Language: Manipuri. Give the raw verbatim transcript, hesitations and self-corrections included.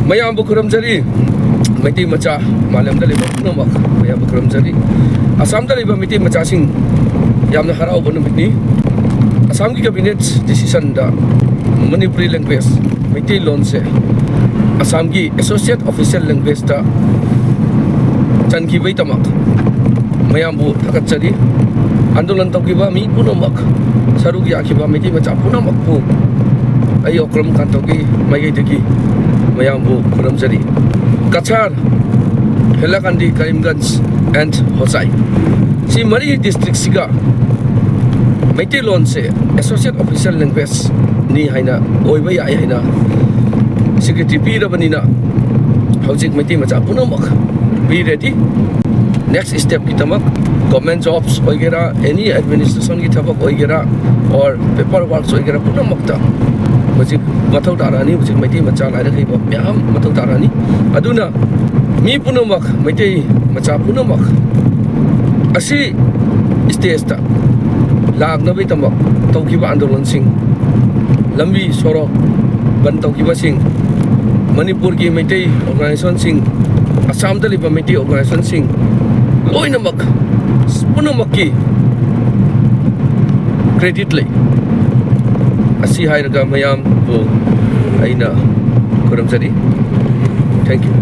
ꯃꯌꯥꯝꯕꯨ ꯈꯨꯔꯨꯝꯖꯔꯤ꯫ ꯃꯩꯇꯩ ꯃꯆꯥ, ꯃꯥꯂꯦꯝꯗ ꯂꯩꯕ ꯄꯨꯝꯅꯃꯛ, ꯃꯌꯥꯝꯕꯨ ꯈꯨꯔꯨꯝꯖꯔꯤ꯫ ꯑꯁꯥꯝꯗ ꯂꯩꯕ ꯃꯩꯇꯩ ꯃꯆꯥꯁꯤꯡ, ꯌꯥꯝꯅ ꯍꯔꯥꯎꯕ ꯅꯨꯃꯤꯠꯅꯤ꯫ ꯑꯁꯥꯝꯒꯤ cabinet decision ꯗ ꯃꯅꯤꯄꯨꯔꯤ language, ꯃꯩꯇꯩꯂꯣꯟꯁꯦ ꯑꯁꯥꯝꯒꯤ associate official language ꯇ ꯆꯟꯈꯤꯕꯩꯗꯃꯛ ꯃꯌꯥꯝꯕꯨ ꯊꯥꯒꯠꯆꯔꯤ꯫ ꯑꯟꯗꯣꯂꯟ ꯇꯧꯈꯤꯕ ꯃꯤ ꯄꯨꯝꯅꯃꯛ, ꯁꯔꯨꯛ ꯌꯥꯈꯤꯕ ꯃꯩꯇꯩ ꯃꯆꯥ ꯄꯨꯝꯅꯃꯛꯄꯨ ꯑꯩ ꯑꯣꯀ꯭ꯔꯝ ꯀꯥꯟꯇꯧꯒꯤ ꯃꯥꯏꯀꯩꯗꯒꯤ ꯃꯌꯥꯝꯕꯨ ꯈꯨꯔꯨꯝꯖꯔꯤ꯫ ꯀꯆꯥꯔ, ꯍꯦꯂꯥꯀꯥꯟꯗꯤ, ꯀꯔꯤꯝꯒꯟꯖ and ꯍꯣꯖꯥꯏ, ꯁꯤ ꯃꯔꯤ district ꯁꯤꯒ ꯃꯩꯇꯩꯂꯣꯟꯁꯦ associate official language ꯅꯤ ꯍꯥꯏꯅ, ꯑꯣꯏꯕ ꯌꯥꯏ ꯍꯥꯏꯅ security ꯄꯤꯔꯕꯅꯤꯅ, ꯍꯧꯖꯤꯛ ꯃꯩꯇꯩ ꯃꯆꯥ ꯄꯨꯝꯅꯃꯛ be ready꯫ Next step ꯀꯤꯗꯃꯛ, government jobs ꯑꯣꯏꯒꯦꯔꯥ, any administration ꯒꯤ ꯊꯕꯛ ꯑꯣꯏꯒꯦꯔꯥ, or paper works ꯑꯣꯏꯒꯦꯔꯥ, ꯄꯨꯝꯅꯃꯛꯇ ꯍꯧꯖꯤꯛ ꯃꯊꯧ ꯇꯥꯔꯛꯑꯅꯤ꯫ ꯍꯧꯖꯤꯛ ꯃꯩꯇꯩ ꯃꯆꯥ ꯂꯥꯏꯔꯤꯛ ꯍꯩꯕ ꯃꯌꯥꯝ ꯃꯊꯧ ꯇꯥꯔꯛꯑꯅꯤ꯫ ꯑꯗꯨꯅ ꯃꯤ ꯄꯨꯝꯅꯃꯛ, ꯃꯩꯇꯩ ꯃꯆꯥ ꯄꯨꯝꯅꯃꯛ ꯑꯁꯤ stage ꯇ ꯂꯥꯛꯅꯕꯒꯤꯗꯃꯛ ꯇꯧꯈꯤꯕ ꯑꯟꯗꯣꯂꯟꯁꯤꯡ, ꯂꯝꯕꯤ ꯁꯣꯔꯣꯛ ꯕꯟ ꯇꯧꯈꯤꯕꯁꯤꯡ, ꯃꯅꯤꯄꯨꯔꯒꯤ ꯃꯩꯇꯩ organization ꯁꯤꯡ, ꯑꯁꯥꯝꯗ ꯂꯩꯕ ꯃꯩꯇꯩ organization ꯁꯤꯡ, ꯂꯣꯏꯅꯃꯛ, ꯄꯨꯝꯅꯃꯛꯀꯤ credit ꯂꯩ꯫ ꯑꯁꯤ ꯍꯥꯏꯔꯒ ꯃꯌꯥꯝꯕꯨ ꯑꯩꯅ ꯈꯨꯔꯨꯝꯖꯔꯤ꯫ Thank you꯫